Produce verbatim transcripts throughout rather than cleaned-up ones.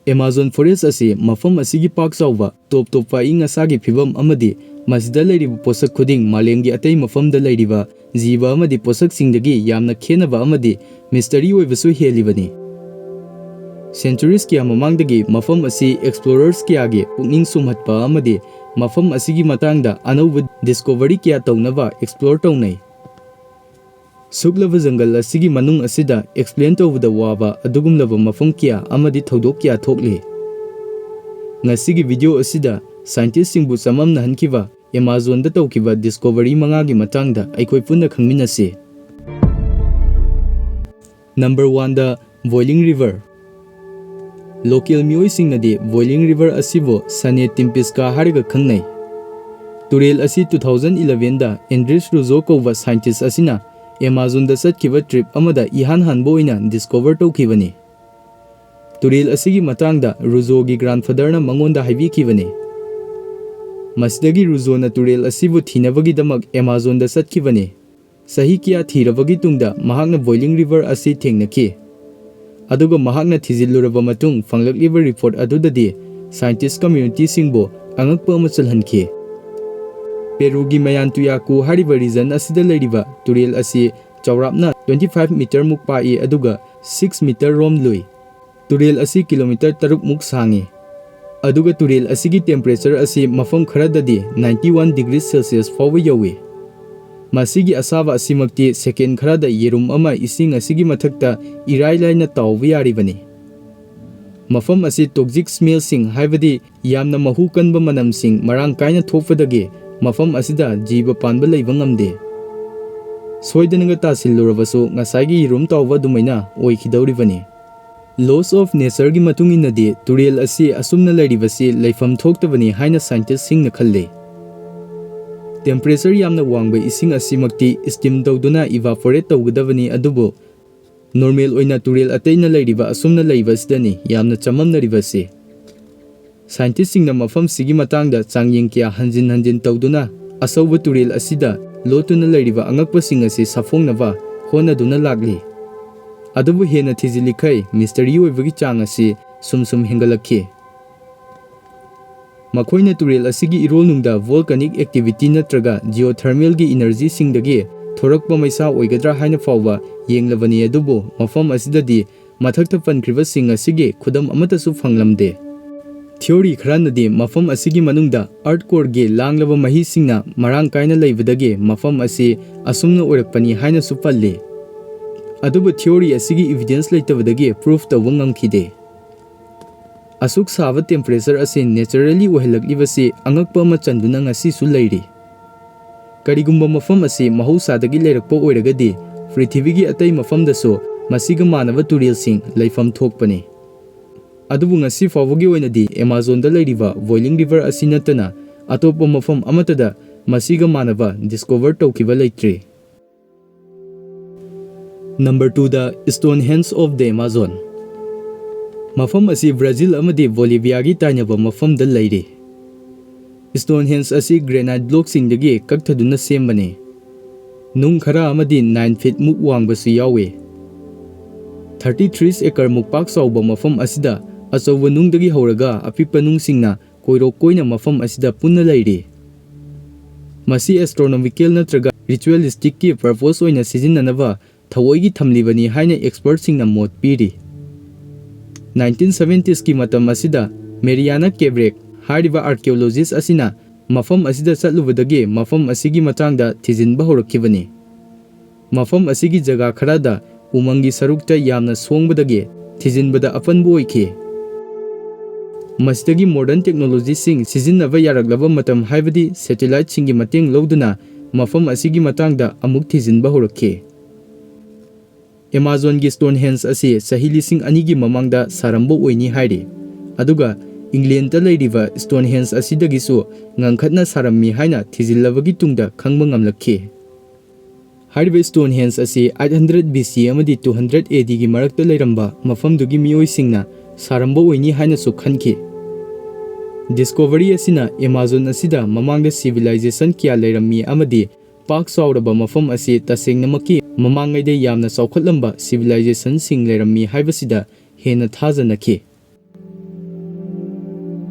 Amazon Forest ꯑꯁꯤ ꯃꯐꯝ ꯑꯁꯤꯒꯤ ꯄꯥꯛ ꯆꯥꯎꯕ, ꯇꯣꯞ ꯇꯣꯞꯄ ꯑꯏꯪ ꯑꯁꯥꯒꯤ ꯐꯤꯕꯝ ꯑꯃꯗꯤ ꯃꯁꯤꯗ ꯂꯩꯔꯤꯕ ꯄꯣꯠꯁꯛ ꯈꯨꯗꯤꯡ ꯃꯥꯂꯦꯝꯒꯤ ꯑꯇꯩ ꯃꯐꯝꯗ ꯂꯩꯔꯤꯕ ꯖꯤꯕ ꯑꯃꯗꯤ ꯄꯣꯠꯁꯛꯁꯤꯡꯗꯒꯤ ꯌꯥꯝꯅ ꯈꯦꯠꯅꯕ ꯑꯃꯗꯤ ꯃꯤꯁꯇꯔꯤ ꯑꯣꯏꯕꯁꯨ ꯍꯦꯜꯂꯤꯕꯅꯤ꯫ Centuries ꯀꯌꯥ ꯃꯃꯥꯡꯗꯒꯤ ꯃꯐꯝ ꯑꯁꯤ explorers ꯀꯌꯥꯒꯤ ꯄꯨꯛꯅꯤꯡ ꯁꯨꯝꯍꯠꯄ ꯑꯃꯗꯤ ꯃꯐꯝ ꯑꯁꯤꯒꯤ ꯃꯇꯥꯡꯗ ꯑꯅꯧꯕ discovery ꯀꯌꯥ ꯇꯧꯅꯕ explore ꯇꯧꯅꯩ꯫ ꯁꯨꯛꯂꯕ ꯖꯪꯒꯜ ꯑꯁꯤꯒꯤ ꯃꯅꯨꯡ ꯑꯁꯤꯗ explain ꯇꯧꯕꯗ ꯋꯥꯕ ꯑꯗꯨꯒꯨꯝꯂꯕ ꯃꯐꯝ ꯀꯌꯥ ꯑꯃꯗꯤ ꯊꯧꯗꯣꯛ ꯀꯌꯥ ꯊꯣꯛꯂꯤ꯫ ꯉꯁꯤꯒꯤ video ꯑꯁꯤꯗ scientistꯁꯤꯡꯕꯨ ꯆꯃꯝꯅꯍꯟꯈꯤꯕ Amazonꯗ ꯇꯧꯈꯤꯕ discovery ꯃꯉꯥꯒꯤ ꯃꯇꯥꯡꯗ ꯑꯩꯈꯣꯏ ꯄꯨꯟꯅ ꯈꯪꯃꯤꯟꯅꯁꯤ꯫ Number oneꯗ Boiling River꯫ Local ꯃꯤꯑꯣꯏꯁꯤꯡꯅꯗꯤ Boiling River ꯑꯁꯤꯕꯨ Sane Timpiska ꯍꯥꯏꯔꯒ ꯈꯪꯅꯩ꯫ ꯇꯨꯔꯦꯜ ꯑꯁꯤ two thousand elevenꯗ Andres Ruzzo ꯀꯧꯕ scientist ꯑꯁꯤꯅ Amazonꯗ ꯆꯠꯈꯤꯕ trip ꯑꯃꯗ ꯏꯍꯥꯟ ꯍꯥꯟꯕ ꯑꯣꯏꯅ discover ꯇꯧꯈꯤꯕꯅꯤ꯫ ꯇꯨꯔꯦꯜ ꯑꯁꯤꯒꯤ ꯃꯇꯥꯡꯗ Ruzzoꯒꯤ grandfatherꯅ ꯃꯉꯣꯟꯗ ꯍꯥꯏꯕꯤꯈꯤꯕꯅꯤ꯫ ꯃꯁꯤꯗꯒꯤ Ruzzoꯅ ꯇꯨꯔꯦꯜ ꯑꯁꯤꯕꯨ ꯊꯤꯅꯕꯒꯤꯗꯃꯛ Amazonꯗ ꯆꯠꯈꯤꯕꯅꯤ꯫ ꯆꯍꯤ ꯀꯌꯥ ꯊꯤꯔꯕꯒꯤ ꯇꯨꯡꯗ ꯃꯍꯥꯛꯅ Boiling River ꯑꯁꯤ ꯊꯦꯡꯅꯈꯤ꯫ ꯑꯗꯨꯒ ꯃꯍꯥꯛꯅ ꯊꯤꯖꯤꯜꯂꯨꯔꯕ ꯃꯇꯨꯡ ꯐꯪꯂꯛꯂꯤꯕ report ꯑꯗꯨꯗꯗꯤ scientist communityꯁꯤꯡꯕꯨ ꯑꯉꯛꯄ ꯑꯃ ꯆꯜꯍꯟꯈꯤ꯫ ꯄꯦꯔꯨꯒꯤ Mayantuyacu ꯍꯥꯏꯔꯤꯕ region ꯑꯁꯤꯗ ꯂꯩꯔꯤꯕ ꯇꯨꯔꯦꯜ ꯑꯁꯤ ꯆꯥꯎꯔꯥꯛꯅ twenty five meter ꯃꯨꯛ ꯄꯥꯛꯏ ꯑꯗꯨꯒ six meter ꯔꯣꯝ ꯂꯨꯏ꯫ ꯇꯨꯔꯦꯜ ꯑꯁꯤ kilometer ꯇꯔꯨꯛ ꯃꯨꯛ ꯁꯥꯡꯏ꯫ ꯑꯗꯨꯒ ꯇꯨꯔꯦꯜ ꯑꯁꯤꯒꯤ temperature ꯑꯁꯤ ꯃꯐꯝ ꯈꯔꯗꯗꯤ ninety one degree Celsius ꯐꯥꯎꯕ ꯌꯧꯏ꯫ ꯃꯁꯤꯒꯤ ꯑꯁꯥꯕ ꯑꯁꯤꯃꯛꯇꯤ second ꯈꯔꯗ ꯌꯦꯔꯨꯝ ꯑꯃ ꯏꯁꯤꯡ ꯑꯁꯤꯒꯤ ꯃꯊꯛꯇ ꯏꯔꯥꯏ ꯂꯥꯏꯅ ꯇꯥꯎꯕ ꯌꯥꯔꯤꯕꯅꯤ꯫ ꯃꯐꯝ ꯑꯁꯤ toxic smellꯁꯤꯡ, ꯍꯥꯏꯕꯗꯤ ꯌꯥꯝꯅ ꯃꯍꯨ ꯀꯟꯕ ꯃꯅꯝꯁꯤꯡ ꯃꯔꯥꯡ ꯀꯥꯏꯅ ꯊꯣꯛꯄꯗꯒꯤ ꯃꯐꯝ ꯑꯁꯤꯗ ꯖꯤꯕ ꯄꯥꯟꯕ ꯂꯩꯕ ꯉꯝꯗꯦ꯫ ꯁꯣꯏꯗꯅꯒ ꯇꯥꯁꯤꯜꯂꯨꯔꯕꯁꯨ ꯉꯁꯥꯏꯒꯤ ꯌꯦꯔꯨꯝ ꯇꯥꯎꯕ ꯑꯗꯨꯃꯥꯏꯅ ꯑꯣꯏꯈꯤꯗꯧꯔꯤꯕꯅꯤ꯫ Laws of natureꯒꯤ ꯃꯇꯨꯡ ꯏꯟꯅꯗꯤ ꯇꯨꯔꯦꯜ ꯑꯁꯤ ꯑꯁꯨꯝꯅ ꯂꯩꯔꯤꯕꯁꯤ ꯂꯩꯐꯝ ꯊꯣꯛꯇꯕꯅꯤ ꯍꯥꯏꯅ scientistꯁꯤꯡꯅ ꯈꯜꯂꯤ꯫ Temperature ꯌꯥꯝꯅ ꯋꯥꯡꯕ ꯏꯁꯤꯡ ꯑꯁꯤꯃꯛꯇꯤ steam ꯇꯧꯗꯨꯅ evaporate ꯇꯧꯒꯗꯕꯅꯤ, ꯑꯗꯨꯕꯨ normal ꯑꯣꯏꯅ ꯇꯨꯔꯦꯜ ꯑꯇꯩꯅ ꯂꯩꯔꯤꯕ ꯑꯁꯨꯝꯅ ꯂꯩꯕ ꯑꯁꯤꯗꯅꯤ ꯌꯥꯝꯅ ꯆꯃꯝꯅꯔꯤꯕꯁꯤ꯫ Scientistꯁꯤꯡꯅ ꯃꯐꯝꯁꯤꯒꯤ ꯃꯇꯥꯡꯗ ꯆꯥꯡꯌꯦꯡ ꯀꯌꯥ ꯍꯟꯖꯤꯟ ꯍꯟꯖꯤꯟ ꯇꯧꯗꯨꯅ ꯑꯆꯧꯕ ꯇꯨꯔꯦꯜ ꯑꯁꯤꯗ ꯂꯣꯠꯇꯨꯅ ꯂꯩꯔꯤꯕ ꯑꯉꯛꯄꯁꯤꯡ ꯑꯁꯤ ꯁꯥꯐꯣꯡꯅꯕ ꯍꯣꯠꯅꯗꯨꯅ ꯂꯥꯛꯂꯤ꯫ ꯑꯗꯨꯕꯨ ꯍꯦꯟꯅ ꯊꯤꯖꯤꯜꯂꯤꯈꯩ mystery ꯑꯣꯏꯕꯒꯤ ꯆꯥꯡ ꯑꯁꯤ ꯁꯨꯝ ꯁꯨꯝ ꯍꯦꯟꯒꯠꯂꯛꯈꯤ꯫ ꯃꯈꯣꯏꯅ ꯇꯨꯔꯦꯜ ꯑꯁꯤꯒꯤ ꯏꯔꯣꯜꯅꯨꯡꯗ volcanic activity ꯅꯠꯇ꯭ꯔꯒ geothermal ꯒꯤ energy ꯁꯤꯡꯗꯒꯤ ꯊꯣꯔꯛꯄ ꯃꯩꯁꯥ ꯑꯣꯏꯒꯗ꯭ꯔꯥ ꯍꯥꯏꯅ ꯐꯥꯎꯕ ꯌꯦꯡꯂꯕꯅꯤ, ꯑꯗꯨꯕꯨ ꯃꯐꯝ ꯑꯁꯤꯗꯗꯤ ꯃꯊꯛꯇ ꯄꯟꯈ꯭ꯔꯤꯕꯁꯤꯡ ꯑꯁꯤꯒꯤ ꯈꯨꯗꯝ ꯑꯃꯠꯇꯁꯨ ꯐꯪꯂꯝꯗꯦ꯫ Theory ꯈꯔꯅꯗꯤ ꯃꯐꯝ ꯑꯁꯤꯒꯤ ꯃꯅꯨꯡꯗ earth core ꯒꯤ ꯂꯥꯡꯂꯕ ꯃꯍꯤꯁꯤꯡꯅ ꯃꯔꯥꯡ ꯀꯥꯏꯅ ꯂꯩꯕꯗꯒꯤ ꯃꯐꯝ ꯑꯁꯤ ꯑꯁꯨꯝꯅ ꯑꯣꯏꯔꯛꯄꯅꯤ ꯍꯥꯏꯅꯁꯨ ꯄꯜꯂꯤ꯫ ꯑꯗꯨꯕꯨ theory ꯑꯁꯤꯒꯤ evidence ꯂꯩꯇꯕꯗꯒꯤ proof ꯇꯧꯕ ꯉꯝꯈꯤꯗꯦ꯫ ꯑꯁꯨꯛ ꯁꯥꯕ temperature ꯑꯁꯤ naturally ꯑꯣꯏꯍꯜꯂꯛꯂꯤꯕꯁꯤ ꯑꯉꯛꯄ ꯑꯃ ꯆꯟꯗꯨꯅ ꯉꯁꯤꯁꯨ ꯂꯩꯔꯤ꯫ ꯀꯔꯤꯒꯨꯝꯕ ꯃꯐꯝ ꯑꯁꯤ ꯃꯍꯧꯁꯥꯗꯒꯤ ꯂꯩꯔꯛꯄ ꯑꯣꯏꯔꯒꯗꯤ, ꯄ꯭ꯔꯤꯊꯤꯕꯤꯒꯤ ꯑꯇꯩ ꯃꯐꯝꯗꯁꯨ ꯃꯁꯤꯒ ꯃꯥꯟꯅꯕ ꯇꯨꯔꯦꯜꯁꯤꯡ ꯂꯩꯐꯝ ꯊꯣꯛꯄꯅꯤ꯫ ꯑꯗꯨꯕꯨ ꯉꯁꯤ ꯐꯥꯎꯕꯒꯤ ꯑꯣꯏꯅꯗꯤ Amazon ꯗ ꯂꯩꯔꯤꯕ Boiling River ꯑꯁꯤ ꯅꯠꯇꯅ ꯑꯇꯣꯞꯄ ꯃꯐꯝ ꯑꯃꯠꯇꯗ ꯃꯁꯤꯒ ꯃꯥꯟꯅꯕ discover ꯇꯧꯈꯤꯕ ꯂꯩꯇ꯭ꯔꯤ꯫ Number two the Stonehenge of the Amazon꯫ ꯃꯐꯝ ꯑꯁꯤ ꯕ꯭ꯔꯥꯖꯤꯜ ꯑꯃꯗꯤ ꯕꯣꯂꯤꯚꯤꯌꯥꯒꯤ ꯇꯥꯏꯅꯕ ꯃꯐꯝꯗ ꯂꯩꯔꯤ꯫ Stonehenge ꯑꯁꯤ granite block ꯁꯤꯡꯗꯒꯤ ꯀꯛꯊꯗꯨꯅ ꯁꯦꯝꯕꯅꯤ꯫ ꯅꯨꯡ ꯈꯔ ꯑꯃꯗꯤ nine feet ꯃꯨꯛ ꯋꯥꯡꯕꯁꯨ ꯌꯥꯎꯏ꯫ Thirty three acre ꯃꯨꯛ ꯄꯥꯛ ꯆꯥꯎꯕ ꯃꯐꯝ ꯑꯁꯤꯗ ꯑꯆꯧꯕ ꯅꯨꯡꯗꯒꯤ ꯍꯧꯔꯒ ꯑꯄꯤꯛꯄ ꯅꯨꯡꯁꯤꯡꯅ ꯀꯣꯏꯔꯣꯛ ꯀꯣꯏꯅ ꯃꯐꯝ ꯑꯁꯤꯗ ꯄꯨꯟꯅ ꯂꯩꯔꯤ꯫ ꯃꯁꯤ astronomical ꯅꯠꯇ꯭ꯔꯒ ritualistic ꯀꯤ purpose ꯑꯣꯏꯅ ꯁꯤꯖꯤꯟꯅꯅꯕ ꯊꯑꯣꯏꯒꯤ ꯊꯝꯂꯤꯕꯅꯤ ꯍꯥꯏꯅ expert ꯁꯤꯡꯅ ꯃꯣꯠ ꯄꯤꯔꯤ꯫ Nineteen seventies ꯀꯤ ꯃꯇꯝ ꯑꯁꯤꯗ Mariana Cabrec ꯍꯥꯏꯔꯤꯕ archaeologist ꯑꯁꯤꯅ ꯃꯐꯝ ꯑꯁꯤꯗ ꯆꯠꯂꯨꯕꯗꯒꯤ ꯃꯐꯝ ꯑꯁꯤꯒꯤ ꯃꯇꯥꯡꯗ ꯊꯤꯖꯤꯟꯕ ꯍꯧꯔꯛꯈꯤꯕꯅꯤ꯫ ꯃꯐꯝ ꯑꯁꯤꯒꯤ ꯖꯒꯥ ꯈꯔꯗ ꯎꯃꯪꯒꯤ ꯁꯔꯨꯛꯇ ꯌꯥꯝꯅ ꯁꯣꯡꯕꯗꯒꯤ ꯊꯤꯖꯤꯟꯕꯗ ꯑꯄꯟꯕ ꯑꯣꯏꯈꯤ꯫ ꯃꯁꯤꯗꯒꯤ modern technology ꯁꯤꯡ ꯁꯤꯖꯤꯟꯅꯕ ꯌꯥꯔꯛꯂꯕ ꯃꯇꯝ, ꯍꯥꯏꯕꯗꯤ satellite ꯁꯤꯡꯒꯤ ꯃꯇꯦꯡ ꯂꯧꯗꯨꯅ ꯃꯐꯝ ꯑꯁꯤꯒꯤ ꯃꯇꯥꯡꯗ ꯑꯃꯨꯛ ꯊꯤꯖꯤꯟꯕ ꯍꯧꯔꯛꯈꯤ꯫ Amazon ꯒꯤ Stonehenge ꯑꯁꯤ ꯆꯍꯤ ꯂꯤꯁꯤꯡ ꯑꯅꯤꯒꯤ ꯃꯃꯥꯡꯗ ꯁꯥꯔꯝꯕ ꯑꯣꯏꯅꯤ ꯍꯥꯏꯔꯤ, ꯑꯗꯨꯒ England ꯇ ꯂꯩꯔꯤꯕ Stonehenge ꯑꯁꯤꯗꯒꯤꯁꯨ ꯉꯟꯈꯠꯅ ꯁꯥꯔꯝꯃꯤ ꯍꯥꯏꯅ ꯊꯤꯖꯤꯜꯂꯕꯒꯤ ꯇꯨꯡꯗ ꯈꯪꯕ ꯉꯝꯂꯛꯈꯤ꯫ ꯍꯥꯏꯔꯤꯕ Stonehenge ꯑꯁꯤ eight hundred B C ꯑꯃꯗꯤ two hundred A D ꯒꯤ ꯃꯔꯛꯇ ꯂꯩꯔꯝꯕ ꯃꯐꯝꯗꯨꯒꯤ ꯃꯤꯑꯣꯏꯁꯤꯡꯅ ꯁꯥꯔꯝꯕ ꯑꯣꯏꯅꯤ ꯍꯥꯏꯅꯁꯨ ꯈꯟꯈꯤ꯫ Discovery ꯑꯁꯤꯅ Amazon ꯑꯁꯤꯗ ꯃꯃꯥꯡꯗ civilization ꯀꯌꯥ ꯂꯩꯔꯝꯃꯤ ꯑꯃꯗꯤ ꯄꯥꯛ ꯆꯥꯎꯔꯕ ꯃꯐꯝ ꯑꯁꯤ ꯇꯁꯦꯡꯅꯃꯛꯀꯤ ꯃꯃꯥꯡꯉꯩꯗ ꯌꯥꯝꯅ ꯆꯥꯎꯈꯠꯂꯝꯕ civilization ꯁꯤꯡ ꯂꯩꯔꯝꯃꯤ ꯍꯥꯏꯕꯁꯤꯗ ꯍꯦꯟꯅ ꯊꯥꯖꯅꯈꯤ꯫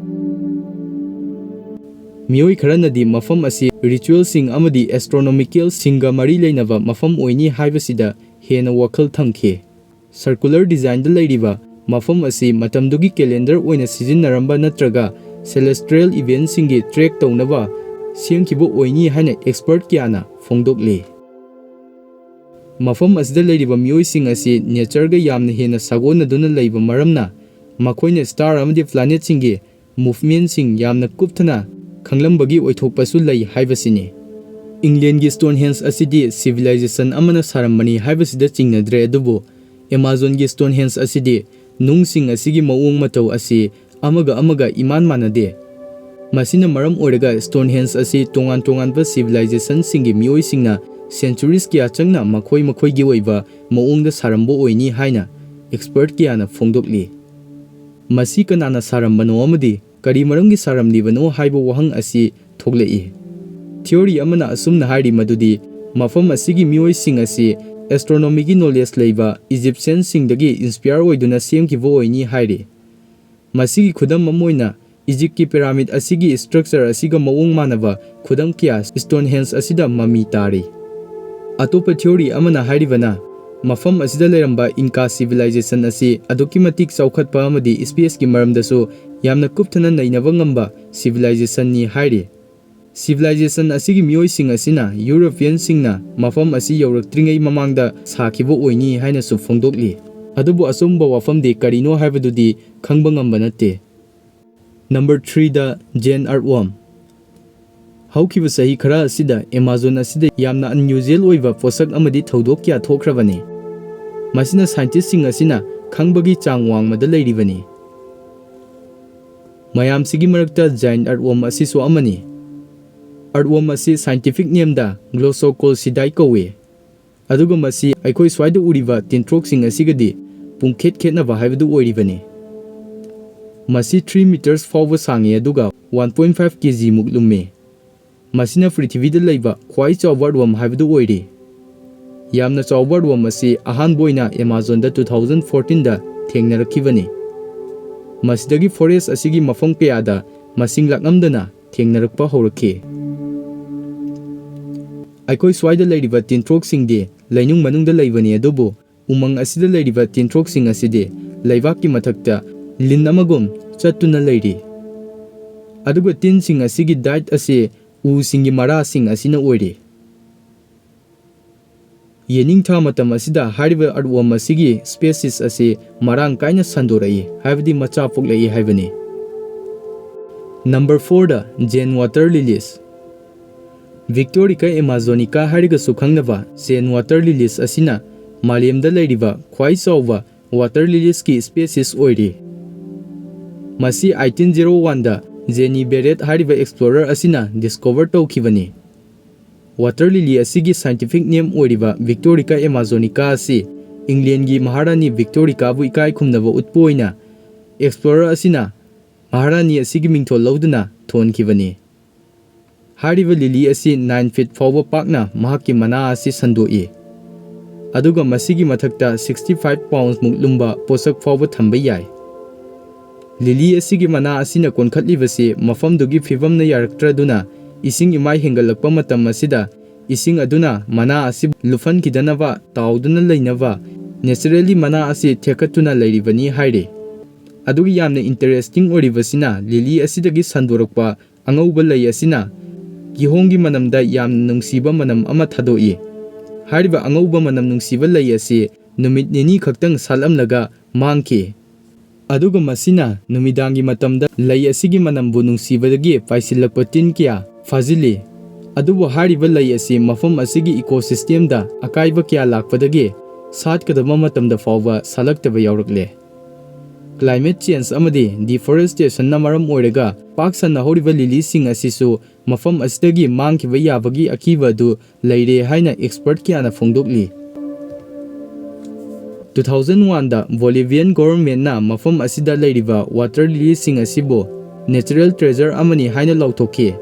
ꯃꯤꯑꯣꯏ ꯈꯔꯅꯗꯤ ꯃꯐꯝ ꯑꯁꯤ ꯔꯤꯆꯨꯋꯦꯜꯁꯤꯡ ꯑꯃꯗꯤ ꯑꯦꯁꯇ꯭ꯔꯣꯅꯣꯃꯤꯀꯦꯜꯁꯤꯡꯒ ꯃꯔꯤ ꯂꯩꯅꯕ ꯃꯐꯝ ꯑꯣꯏꯅꯤ ꯍꯥꯏꯕꯁꯤꯗ ꯍꯦꯟꯅ ꯋꯥꯈꯜ ꯊꯝꯈꯤ꯫ ꯁꯔꯀꯨꯂꯔ ꯗꯤꯖꯥꯏꯟꯗ ꯂꯩꯔꯤꯕ ꯃꯐꯝ ꯑꯁꯤ ꯃꯇꯝꯗꯨꯒꯤ ꯀꯦꯂꯦꯟꯗꯔ ꯑꯣꯏꯅ ꯁꯤꯖꯤꯟꯅꯔꯝꯕ ꯅꯠꯇ꯭ꯔꯒ ꯁꯦꯂꯦꯁꯇ꯭ꯔꯤꯌꯦꯜ ꯏꯚꯦꯟꯁꯤꯡꯒꯤ ꯇ꯭ꯔꯦꯛ ꯇꯧꯅꯕ ꯁꯦꯝꯈꯤꯕ ꯑꯣꯏꯅꯤ ꯍꯥꯏꯅ ꯑꯦꯛꯁꯄꯔꯠ ꯀꯌꯥꯅ ꯐꯣꯡꯗꯣꯛꯂꯤ꯫ ꯃꯐꯝ ꯑꯁꯤꯗ ꯂꯩꯔꯤꯕ ꯃꯤꯑꯣꯏꯁꯤꯡ ꯑꯁꯤ ꯅꯦꯆꯔꯒ ꯌꯥꯝꯅ ꯍꯦꯟꯅ ꯁꯥꯒꯣꯟꯅꯗꯨꯅ ꯂꯩꯕ ꯃꯔꯝꯅ, ꯃꯈꯣꯏꯅ ꯁ꯭ꯇꯥꯔ ꯑꯃꯗꯤ ꯄ꯭ꯂꯥꯅꯦꯠꯁꯤꯡꯒꯤ ꯃꯨꯚꯃꯦꯟꯠꯁꯤꯡ ꯌꯥꯝꯅ ꯀꯨꯞꯊꯅ ꯈꯪꯂꯝꯕꯒꯤ ꯑꯣꯏꯊꯣꯛꯄꯁꯨ ꯂꯩ ꯍꯥꯏꯕꯁꯤꯅꯤ꯫ ꯏꯪꯂꯦꯟꯒꯤ ꯁ꯭ꯇꯣꯟꯍꯦꯟꯖ ꯑꯁꯤꯗꯤ ꯁꯤꯚꯤꯂꯥꯏꯖꯦꯁꯟ ꯑꯃꯅ ꯁꯥꯔꯝꯕꯅꯤ ꯍꯥꯏꯕꯁꯤꯗ ꯆꯤꯡꯅꯗ꯭ꯔꯦ, ꯑꯗꯨꯕꯨ ꯑꯦꯃꯥꯖꯣꯟꯒꯤ ꯁ꯭ꯇꯣꯟꯍꯦꯟꯖ ꯑꯁꯤꯗꯤ ꯅꯨꯡꯁꯤꯡ ꯑꯁꯤꯒꯤ ꯃꯑꯣꯡ ꯃꯇꯧ ꯑꯁꯤ ꯑꯃꯒ ꯑꯃꯒ ꯏꯃꯥꯟ ꯃꯥꯟꯅꯗꯦ꯫ ꯃꯁꯤꯅ ꯃꯔꯝ ꯑꯣꯏꯔꯒ ꯁ꯭ꯇꯣꯟꯍꯦꯟꯖ ꯑꯁꯤ ꯇꯣꯉꯥꯟ ꯇꯣꯉꯥꯟꯕ ꯁꯤꯚꯤꯂꯥꯏꯖꯦꯁꯟꯁꯤꯡꯒꯤ ꯃꯤꯑꯣꯏꯁꯤꯡꯅ ꯁꯦꯟꯆꯨꯔꯤꯁ ꯀꯌꯥ ꯆꯪꯅ ꯃꯈꯣꯏ ꯃꯈꯣꯏꯒꯤ ꯑꯣꯏꯕ ꯃꯑꯣꯡꯗ ꯁꯥꯔꯝꯕ ꯑꯣꯏꯅꯤ ꯍꯥꯏꯅ ꯑꯦꯛꯁꯄꯔꯠ ꯀꯌꯥꯅ ꯐꯣꯡꯗꯣꯛꯂꯤ꯫ ꯃꯁꯤ ꯀꯅꯥꯅ ꯁꯥꯔꯝꯕꯅꯣ ꯑꯃꯗꯤ ꯀꯔꯤ ꯃꯔꯝꯒꯤ ꯁꯥꯔꯝꯂꯤꯕꯅꯣ ꯍꯥꯏꯕ ꯋꯥꯍꯪ ꯑꯁꯤ ꯊꯣꯛꯂꯛꯏ꯫ ꯊꯤꯑꯣꯔꯤ ꯑꯃꯅ ꯑꯁꯨꯝꯅ ꯍꯥꯏꯔꯤ ꯃꯗꯨꯗꯤ ꯃꯐꯝ ꯑꯁꯤꯒꯤ ꯃꯤꯑꯣꯏꯁꯤꯡ ꯑꯁꯤ ꯑꯦꯁꯇ꯭ꯔꯣꯅꯣꯃꯤꯒꯤ ꯅꯣꯂꯦꯖ ꯂꯩꯕ ꯏꯖꯤꯞꯁꯤꯌꯟꯁꯤꯡꯗꯒꯤ ꯏꯟꯁꯄꯤꯌꯔ ꯑꯣꯏꯗꯨꯅ ꯁꯦꯝꯈꯤꯕ ꯑꯣꯏꯅꯤ ꯍꯥꯏꯔꯤ꯫ ꯃꯁꯤꯒꯤ ꯈꯨꯗꯝ ꯑꯃ ꯑꯣꯏꯅ, ꯏꯖꯤꯞꯀꯤ ꯄꯤꯔꯥꯃꯤꯗ ꯑꯁꯤꯒꯤ ꯁ꯭ꯇ꯭ꯔꯛꯆꯔ ꯑꯁꯤꯒ ꯃꯑꯣꯡ ꯃꯥꯟꯅꯕ ꯈꯨꯗꯝ ꯀꯌꯥ ꯁ꯭ꯇꯣꯟꯍꯦꯟꯖ ꯑꯁꯤꯗ ꯃꯃꯤ ꯇꯥꯔꯤ꯫ ꯑꯇꯣꯞꯄ ꯊꯤꯑꯣꯔꯤ ꯑꯃꯅ ꯍꯥꯏꯔꯤꯕꯅ, ꯃꯐꯝ ꯑꯁꯤꯗ ꯂꯩꯔꯝꯕ ꯏꯟꯀꯥ ꯁꯤꯚꯤꯂꯥꯏꯖꯦꯁꯟ ꯑꯁꯤ ꯑꯗꯨꯛꯀꯤ ꯃꯇꯤꯛ ꯆꯥꯎꯈꯠꯄ ꯑꯃꯗꯤ ꯁ꯭ꯄꯦꯁꯀꯤ ꯃꯔꯝꯗꯁꯨ ꯌꯥꯝꯅ ꯀꯨꯞꯊꯅ ꯅꯩꯅꯕ ꯉꯝꯕ ꯁꯤꯚꯤꯂꯥꯏꯖꯦꯁꯟꯅꯤ ꯍꯥꯏꯔꯤ꯫ ꯁꯤꯚꯤꯂꯥꯏꯖꯦꯁꯟ ꯑꯁꯤꯒꯤ ꯃꯤꯑꯣꯏꯁꯤꯡ ꯑꯁꯤꯅ ꯌꯨꯔꯣꯄꯤꯌꯟꯁꯤꯡꯅ ꯃꯐꯝ ꯑꯁꯤ ꯌꯧꯔꯛꯇ꯭ꯔꯤꯉꯩ ꯃꯃꯥꯡꯗ ꯁꯥꯈꯤꯕ ꯑꯣꯏꯅꯤ ꯍꯥꯏꯅꯁꯨ ꯐꯣꯡꯗꯣꯛꯂꯤ꯫ ꯑꯗꯨꯕꯨ ꯑꯆꯨꯝꯕ ꯋꯥꯐꯝꯗꯤ ꯀꯔꯤꯅꯣ ꯍꯥꯏꯕꯗꯨꯗꯤ ꯈꯪꯕ ꯉꯝꯕ ꯅꯠꯇꯦ꯫ ꯅꯝꯕꯔ ꯊ꯭ꯔꯤꯗ, ꯖꯦꯟ ꯑꯥꯔꯠꯋꯥꯔꯝ꯫ ꯍꯧꯈꯤꯕ ꯆꯍꯤ ꯈꯔ ꯑꯁꯤꯗ ꯑꯦꯃꯥꯖꯣꯟ ꯑꯁꯤꯗ ꯌꯥꯝꯅ ꯑꯟꯌꯨꯖꯨꯑꯦꯜ ꯑꯣꯏꯕ ꯄꯣꯠꯁꯛ ꯑꯃꯗꯤ ꯊꯧꯗꯣꯛ ꯀꯌꯥ ꯊꯣꯛꯈ꯭ꯔꯕꯅꯤ꯫ ꯃꯁꯤꯅ ꯁꯥꯏꯟꯇꯤꯁꯁꯤꯡ ꯑꯁꯤꯅ ꯈꯪꯕꯒꯤ ꯆꯥꯡ ꯋꯥꯡꯃꯗ ꯂꯩꯔꯤꯕꯅꯤ꯫ ꯃꯌꯥꯝꯁꯤꯒꯤ ꯃꯔꯛꯇ ꯖꯥꯏꯟ ꯑꯥꯔꯠꯋꯥꯔꯝ ꯑꯁꯤꯁꯨ ꯑꯃꯅꯤ꯫ ꯑꯥꯔꯠꯋꯥꯔꯝ ꯑꯁꯤ ꯁꯥꯏꯟꯇꯤꯐꯤꯛ ꯅꯦꯝꯗ ꯒ꯭ꯂꯣꯁꯣꯀꯣꯜꯁꯤꯗꯥꯏ ꯀꯧꯏ꯫ ꯑꯗꯨꯒ ꯃꯁꯤ ꯑꯩꯈꯣꯏ ꯁ꯭ꯋꯥꯏꯗ ꯎꯔꯤꯕ ꯇꯤꯟꯊ꯭ꯔꯣꯛꯁꯤꯡ ꯑꯁꯤꯒꯗꯤ ꯄꯨꯡꯈꯦꯠ ꯈꯦꯠꯅꯕ ꯍꯥꯏꯕꯗꯨ ꯑꯣꯏꯔꯤꯕꯅꯤ꯫ ꯃꯁꯤ ꯊ꯭ꯔꯤ ꯃꯤꯇꯔꯁ ꯐꯥꯎꯕ ꯁꯥꯡꯉꯤ, ꯑꯗꯨꯒ ꯋꯥꯟ ꯄꯣꯏꯟ ꯐꯥꯏꯚ ꯀꯦ ꯖꯤ ꯃꯨꯛ ꯂꯨꯝꯃꯤ꯫ ꯃꯁꯤꯅ ꯄ꯭ꯔꯤꯊꯤꯕꯤꯗ ꯂꯩꯕ ꯈ꯭ꯋꯥꯏ ꯆꯥꯎꯕ ꯑꯥꯔꯠꯋꯥꯔꯝ ꯍꯥꯏꯕꯗꯨ ꯑꯣꯏꯔꯤ꯫ ꯌꯥꯝꯅ ꯆꯥꯎꯕ ꯑꯥꯔꯠꯋꯥꯔꯝ ꯑꯁꯤ ꯑꯍꯥꯟꯕ ꯑꯣꯏꯅ ꯑꯦꯃꯥꯖꯣꯟꯗ ꯇꯨ ꯊꯥꯎꯖꯟ ꯐꯣꯔꯇꯤꯟꯗ ꯊꯦꯡꯅꯔꯛꯈꯤꯕꯅꯤ꯫ ꯃꯁꯤꯗꯒꯤ ꯐꯣꯔꯦꯁ ꯑꯁꯤꯒꯤ ꯃꯐꯝ ꯀꯌꯥꯗ ꯃꯁꯤꯡ ꯂꯥꯛꯂꯝꯗꯅ ꯊꯦꯡꯅꯔꯛꯄ ꯍꯧꯔꯛꯈꯤ꯫ ꯑꯩꯈꯣꯏ ꯁ꯭ꯋꯥꯏꯗ ꯂꯩꯔꯤꯕ ꯇꯤꯟꯊ꯭ꯔꯣꯛꯁꯤꯡꯗꯤ ꯂꯩꯅꯨꯡ ꯃꯅꯨꯡꯗ ꯂꯩꯕꯅꯤ, ꯑꯗꯨꯕꯨ ꯎꯃꯪ ꯑꯁꯤꯗ ꯂꯩꯔꯤꯕ ꯇꯤꯟꯊ꯭ꯔꯣꯛꯁꯤꯡ ꯑꯁꯤꯗꯤ ꯂꯩꯕꯥꯛꯀꯤ ꯃꯊꯛꯇ ꯂꯤꯟ ꯑꯃꯒꯨꯝ ꯆꯠꯇꯨꯅ ꯂꯩꯔꯤ꯫ ꯑꯗꯨꯒ ꯇꯤꯟꯁꯤꯡ ꯑꯁꯤꯒꯤ diet ꯑꯁꯤ ꯎꯁꯤꯡꯒꯤ ꯃꯔꯥꯁꯤꯡ ꯑꯁꯤꯅ ꯑꯣꯏꯔꯤ꯫ ꯌꯦꯅꯤꯡꯊꯥ ꯃꯇꯝ ꯑꯁꯤꯗ ꯍꯥꯏꯔꯤꯕ earthworm ꯑꯁꯤꯒꯤ species ꯑꯁꯤ ꯃꯔꯥꯡ ꯀꯥꯏꯅ ꯁꯟꯗꯣꯔꯛꯏ, ꯍꯥꯏꯕꯗꯤ ꯃꯆꯥ ꯄꯣꯛꯂꯛꯏ ꯍꯥꯏꯕꯅꯤ꯫ Number fourꯗ Zen water lilies꯫ Victorica amazonica ꯍꯥꯏꯔꯒꯁꯨ ꯈꯪꯅꯕ Zen water lilies ꯑꯁꯤꯅ ꯃꯥꯂꯦꯝꯗ ꯂꯩꯔꯤꯕ ꯈ꯭ꯋꯥꯏ ꯆꯥꯎꯕ water liliesꯀꯤ species ꯑꯣꯏꯔꯤ꯫ ꯃꯁꯤ eighteen zero oneꯗ Jenny Barrett ꯍꯥꯏꯔꯤꯕ explorer ꯑꯁꯤꯅ discover ꯇꯧꯈꯤꯕꯅꯤ꯫ Water lily ꯑꯁꯤꯒꯤ scientific name ꯑꯣꯏꯔꯤꯕ Victorica amazonica ꯑꯁꯤ ꯏꯪꯂꯦꯟꯒꯤ ꯃꯍꯥꯔꯥꯅꯤ ꯚꯤꯛꯇꯣꯔꯤꯀꯥꯕꯨ ꯏꯀꯥꯏ ꯈꯨꯝꯅꯕ ꯎꯠꯄ ꯑꯣꯏꯅ explorer ꯑꯁꯤꯅ ꯃꯍꯥꯔꯥꯅꯤ ꯑꯁꯤꯒꯤ ꯃꯤꯡꯊꯣꯜ ꯂꯧꯗꯨꯅ ꯊꯣꯟꯈꯤꯕꯅꯤ꯫ ꯍꯥꯏꯔꯤꯕ lily ꯑꯁꯤ nine feet ꯐꯥꯎꯕ ꯄꯥꯛꯅ ꯃꯍꯥꯛꯀꯤ ꯃꯅꯥ ꯑꯁꯤ ꯁꯟꯗꯣꯛꯏ, ꯑꯗꯨꯒ ꯃꯁꯤꯒꯤ ꯃꯊꯛꯇ sixty five pounds ꯃꯨꯛ ꯂꯨꯝꯕ ꯄꯣꯠꯁꯛ ꯐꯥꯎꯕ ꯊꯝꯕ ꯌꯥꯏ꯫ Lily ꯑꯁꯤꯒꯤ ꯃꯅꯥ ꯑꯁꯤꯅ ꯀꯣꯟꯈꯠꯂꯤꯕꯁꯤ ꯃꯐꯝꯗꯨꯒꯤ ꯐꯤꯕꯝꯅ ꯌꯥꯔꯛꯇ꯭ꯔꯗꯨꯅ ꯏꯁꯤꯡ ꯏꯃꯥꯏ ꯍꯦꯟꯒꯠꯂꯛꯄ ꯃꯇꯝ ꯑꯁꯤꯗ ꯏꯁꯤꯡ ꯑꯗꯨꯅ ꯃꯅꯥ ꯑꯁꯤ ꯂꯨꯞꯍꯟꯈꯤꯗꯅꯕ ꯇꯥꯎꯗꯨꯅ ꯂꯩꯅꯕ naturally ꯃꯅꯥ ꯑꯁꯤ ꯊꯦꯛꯀꯠꯇꯨꯅ ꯂꯩꯔꯤꯕꯅꯤ ꯍꯥꯏꯔꯤ꯫ ꯑꯗꯨꯒ ꯌꯥꯝꯅ interesting ꯑꯣꯏꯔꯤꯕꯁꯤꯅ lily ꯑꯁꯤꯗꯒꯤ ꯁꯟꯗꯣꯔꯛꯄ ꯑꯉꯧꯕ ꯂꯩ ꯑꯁꯤꯅ ꯀꯤꯍꯣꯝꯒꯤ ꯃꯅꯝꯗ ꯌꯥꯝꯅ ꯅꯨꯡꯁꯤꯕ ꯃꯅꯝ ꯑꯃ ꯊꯥꯗꯣꯛꯏ꯫ ꯍꯥꯏꯔꯤꯕ ꯑꯉꯧꯕ ꯃꯅꯝ ꯅꯨꯡꯁꯤꯕ ꯂꯩ ꯑꯁꯤ ꯅꯨꯃꯤꯠ ꯅꯤꯅꯤ ꯈꯛꯇꯪ ꯁꯥꯠꯂꯝꯂꯒ ꯃꯥꯡꯈꯤ꯫ ꯑꯗꯨꯒ ꯃꯁꯤꯅ ꯅꯨꯃꯤꯗꯥꯡꯒꯤ ꯃꯇꯝꯗ ꯂꯩ ꯑꯁꯤꯒꯤ ꯃꯅꯝꯕꯨ ꯅꯨꯡꯁꯤꯕꯗꯒꯤ ꯄꯥꯏꯁꯤꯜꯂꯛꯄ ꯇꯤꯟ ꯀꯌꯥ ꯐꯥꯖꯤꯜꯂꯤ꯫ ꯑꯗꯨꯕꯨ ꯍꯥꯏꯔꯤꯕ ꯂꯩ ꯑꯁꯤ ꯃꯐꯝ ꯑꯁꯤꯒꯤ ecosystemꯗ ꯑꯀꯥꯏꯕ ꯀꯌꯥ ꯂꯥꯛꯄꯗꯒꯤ ꯁꯥꯠꯀꯗꯕ ꯃꯇꯝꯗ ꯐꯥꯎꯕ ꯁꯥꯠꯂꯛꯇꯕ ꯌꯥꯎꯔꯛꯂꯦ꯫ Climate change ꯑꯃꯗꯤ deforestationꯅ ꯃꯔꯝ ꯑꯣꯏꯔꯒ ꯄꯥꯛ ꯁꯟꯅ ꯍꯧꯔꯤꯕ lilyꯁꯤꯡ ꯑꯁꯤꯁꯨ ꯃꯐꯝ ꯑꯁꯤꯗꯒꯤ ꯃꯥꯡꯈꯤꯕ ꯌꯥꯕꯒꯤ ꯑꯀꯤꯕ ꯑꯗꯨ ꯂꯩꯔꯦ ꯍꯥꯏꯅ expert ꯀꯌꯥꯅ ꯐꯣꯡꯗꯣꯛꯂꯤ꯫ Two thousand oneꯗ Bolivian governmentꯅ ꯃꯐꯝ ꯑꯁꯤꯗ ꯂꯩꯔꯤꯕ water lilyꯁꯤꯡ ꯑꯁꯤꯕꯨ natural treasure ꯑꯃꯅꯤ ꯍꯥꯏꯅ ꯂꯥꯎꯊꯣꯛꯈꯤ,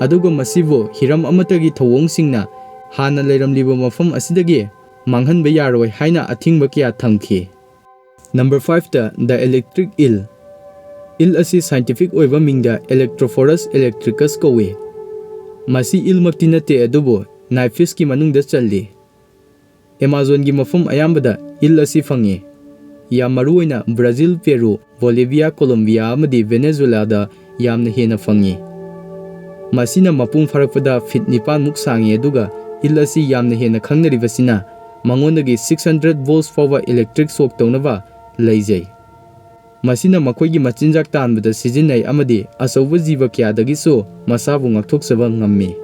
ꯑꯗꯨꯒ ꯃꯁꯤꯕꯨ ꯍꯤꯔꯝ ꯑꯃꯠꯇꯒꯤ ꯊꯧꯑꯣꯡꯁꯤꯡꯅ ꯍꯥꯟꯅ ꯂꯩꯔꯝꯂꯤꯕ ꯃꯐꯝ ꯑꯁꯤꯗꯒꯤ ꯃꯥꯡꯍꯟꯕ ꯌꯥꯔꯣꯏ ꯍꯥꯏꯅ ꯑꯊꯤꯡꯕ ꯀꯌꯥ ꯊꯝꯈꯤ꯫ Number fiveꯇ the electric eel꯫ ꯏꯜ ꯑꯁꯤ scientific ꯑꯣꯏꯕ ꯃꯤꯡꯗ Electrophorus electricus ꯀꯧꯏ꯫ ꯃꯁꯤ ꯏꯜꯃꯛꯇꯤ ꯅꯠꯇꯦ, ꯑꯗꯨꯕꯨ Nymphaeaceꯀꯤ ꯃꯅꯨꯡꯗ ꯆꯜꯂꯤ꯫ Amazonꯒꯤ ꯃꯐꯝ ꯑꯌꯥꯝꯕꯗ ꯏꯜ ꯑꯁꯤ ꯐꯪꯉꯤ꯫ ꯌꯥꯝ ꯃꯔꯨꯑꯣꯏꯅ ꯕ꯭ꯔꯥꯖꯤꯜ, ꯄꯦꯔꯨ, ꯕꯣꯂꯤꯚꯤꯌꯥ, ꯀꯣꯂꯣꯝꯕꯤꯌꯥ ꯑꯃꯗꯤ ꯚꯦꯅꯦꯖꯨꯂꯥꯗ ꯌꯥꯝꯅ ꯍꯦꯟꯅ ꯐꯪꯉꯤ꯫ ꯃꯁꯤꯅ ꯃꯄꯨꯡ ꯐꯥꯔꯛꯄꯗ ꯐꯤꯠ ꯅꯤꯄꯥꯟꯃꯨꯛ ꯁꯥꯡꯉꯤ, ꯑꯗꯨꯒ ꯏꯜ ꯑꯁꯤ ꯌꯥꯝꯅ ꯍꯦꯟꯅ ꯈꯪꯅꯔꯤꯕꯁꯤꯅ ꯃꯉꯣꯟꯗꯒꯤ six hundred volts ꯐꯥꯎꯕ electric shock ꯇꯧꯅꯕ ꯂꯩꯖꯩ꯫ ꯃꯁꯤꯅ ꯃꯈꯣꯏꯒꯤ ꯃꯆꯤꯟꯖꯥꯛ ꯇꯥꯟꯕꯗ ꯁꯤꯖꯤꯟꯅꯩ ꯑꯃꯗꯤ ꯑꯆꯧꯕ ꯖꯤꯕ ꯀꯌꯥꯗꯒꯤꯁꯨ ꯃꯁꯥꯕꯨ ꯉꯥꯛꯊꯣꯛꯆꯕ ꯉꯝꯃꯤ꯫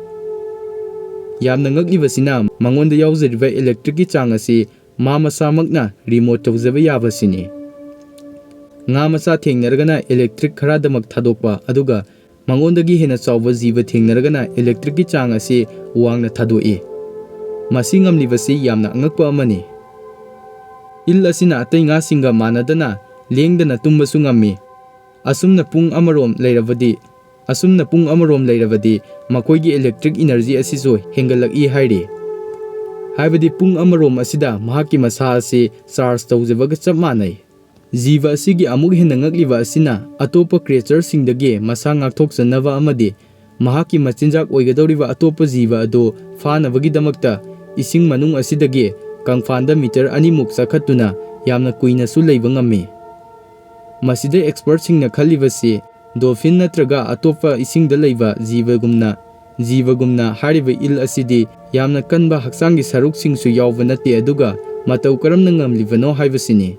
ꯌꯥꯝꯅ ꯉꯛꯂꯤꯕꯁꯤꯅ, ꯃꯉꯣꯟꯗ ꯌꯥꯎꯖꯔꯤꯕ electricꯀꯤ ꯆꯥꯡ ꯑꯁꯤ ꯃꯥ ꯃꯁꯥꯃꯛꯅ remote ꯇꯧꯖꯕ ꯌꯥꯕꯁꯤꯅꯤ꯫ ꯉꯥ ꯃꯆꯥ ꯊꯦꯡꯅꯔꯒꯅ electric ꯈꯔꯗꯃꯛ ꯊꯥꯗꯣꯛꯄ, ꯑꯗꯨꯒ ꯃꯉꯣꯟꯗꯒꯤ ꯍꯦꯟꯅ ꯆꯥꯎꯕ ꯖꯤꯕ ꯊꯦꯡꯅꯔꯒꯅ electricꯀꯤ ꯆꯥꯡ ꯑꯁꯤ ꯋꯥꯡꯅ ꯊꯥꯗꯣꯛꯏ꯫ ꯃꯁꯤ ꯉꯝꯂꯤꯕꯁꯤ ꯌꯥꯝꯅ ꯑꯉꯛꯄ ꯑꯃꯅꯤ꯫ ꯏꯜ ꯑꯁꯤꯅ ꯑꯇꯩ ꯉꯥꯁꯤꯡꯒ ꯃꯥꯟꯅꯗꯅ ꯂꯦꯡꯗꯅ ꯇꯨꯝꯕꯁꯨ ꯉꯝꯃꯤ꯫ ꯑꯁꯨꯝꯅ ꯄꯨꯡ ꯑꯃꯔꯣꯝ ꯂꯩꯔꯕꯗꯤ, ꯑꯁꯨꯝꯅ ꯄꯨꯡ ꯑꯃꯔꯣꯝ ꯂꯩꯔꯕꯗꯤ ꯃꯈꯣꯏꯒꯤ electric energy ꯑꯁꯤꯁꯨ ꯍꯦꯟꯒꯠꯂꯛꯏ ꯍꯥꯏꯔꯤ꯫ ꯍꯥꯏꯕꯗꯤ ꯄꯨꯡ ꯑꯃꯔꯣꯝ ꯑꯁꯤꯗ ꯃꯍꯥꯛꯀꯤ ꯃꯁꯥ ꯑꯁꯤ charge ꯇꯧꯖꯕꯒ ꯆꯞ ꯃꯥꯟꯅꯩ꯫ ꯖꯤꯕ ꯑꯁꯤꯒꯤ ꯑꯃꯨꯛ ꯍꯦꯟꯅ ꯉꯛꯂꯤꯕ ꯑꯁꯤꯅ, ꯑꯇꯣꯞꯄ creatureꯁꯤꯡꯗꯒꯤ ꯃꯁꯥ ꯉꯥꯛꯊꯣꯛꯆꯅꯕ ꯑꯃꯗꯤ ꯃꯍꯥꯛꯀꯤ ꯃꯆꯤꯟꯖꯥꯛ ꯑꯣꯏꯒꯗꯧꯔꯤꯕ ꯑꯇꯣꯞꯄ ꯖꯤꯕ ꯑꯗꯨ ꯐꯥꯅꯕꯒꯤꯗꯃꯛꯇ ꯏꯁꯤꯡ ꯃꯅꯨꯡ ꯑꯁꯤꯗꯒꯤ ꯀꯪꯐꯥꯟꯗ meter ꯑꯅꯤꯃꯨꯛ ꯆꯥꯈꯠꯇꯨꯅ ꯌꯥꯝꯅ ꯀꯨꯏꯅꯁꯨ ꯂꯩꯕ ꯉꯝꯃꯤ꯫ ꯃꯁꯤꯗ expertꯁꯤꯡꯅ ꯈꯜꯂꯤꯕꯁꯤ, dolphin ꯅꯠꯇ꯭ꯔꯒ ꯑꯇꯣꯞꯄ ꯏꯁꯤꯡꯗ ꯂꯩꯕ ꯖꯤꯕꯒꯨꯝꯅ, ꯖꯤꯕꯒꯨꯝꯅ ꯍꯥꯏꯔꯤꯕ ꯏꯜ ꯑꯁꯤꯗꯤ ꯌꯥꯝꯅ ꯀꯟꯕ ꯍꯛꯆꯥꯡꯒꯤ ꯁꯔꯨꯛꯁꯤꯡꯁꯨ ꯌꯥꯎꯕ ꯅꯠꯇꯦ, ꯑꯗꯨꯒ ꯃꯇꯧ ꯀꯔꯝꯅ ꯉꯝꯂꯤꯕꯅꯣ ꯍꯥꯏꯕꯁꯤꯅꯤ꯫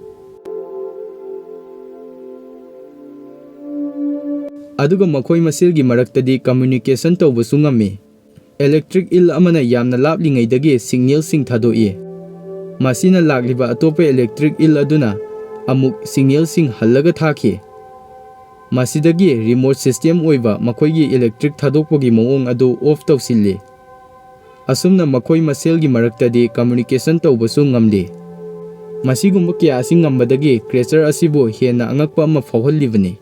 ꯑꯗꯨꯒ ꯃꯈꯣꯏ ꯃꯁꯦꯜꯒꯤ ꯃꯔꯛꯇꯗꯤ communication ꯇꯧꯕꯁꯨ ꯉꯝꯃꯤ꯫ Electric eel ꯑꯃꯅ ꯌꯥꯝꯅ ꯂꯥꯞꯂꯤꯉꯩꯗꯒꯤ signalꯁꯤꯡ ꯊꯥꯗꯣꯛꯏ꯫ ꯃꯁꯤꯅ ꯂꯥꯛꯂꯤꯕ ꯑꯇꯣꯞꯄ electric eel ꯑꯗꯨꯅ ꯑꯃꯨꯛ signalꯁꯤꯡ ꯍꯜꯂꯒ ꯊꯥꯈꯤ꯫ ꯃꯁꯤꯗꯒꯤ remote system ꯑꯣꯏꯕ ꯃꯈꯣꯏꯒꯤ electric ꯊꯥꯗꯣꯛꯄꯒꯤ ꯃꯑꯣꯡ ꯑꯗꯨ off ꯇꯧꯁꯤꯜꯂꯤ꯫ ꯑꯁꯨꯝꯅ ꯃꯈꯣꯏ ꯃꯁꯦꯜꯒꯤ ꯃꯔꯛꯇꯗꯤ communication ꯇꯧꯕꯁꯨ ꯉꯝꯂꯤ꯫ ꯃꯁꯤꯒꯨꯝꯕ ꯀꯌꯥ ꯑꯁꯤ ꯉꯝꯕꯗꯒꯤ creature ꯑꯁꯤꯕꯨ ꯍꯦꯟꯅ ꯑꯉꯛꯄ ꯑꯃ ꯐꯥꯎꯍꯜꯂꯤꯕꯅꯤ꯫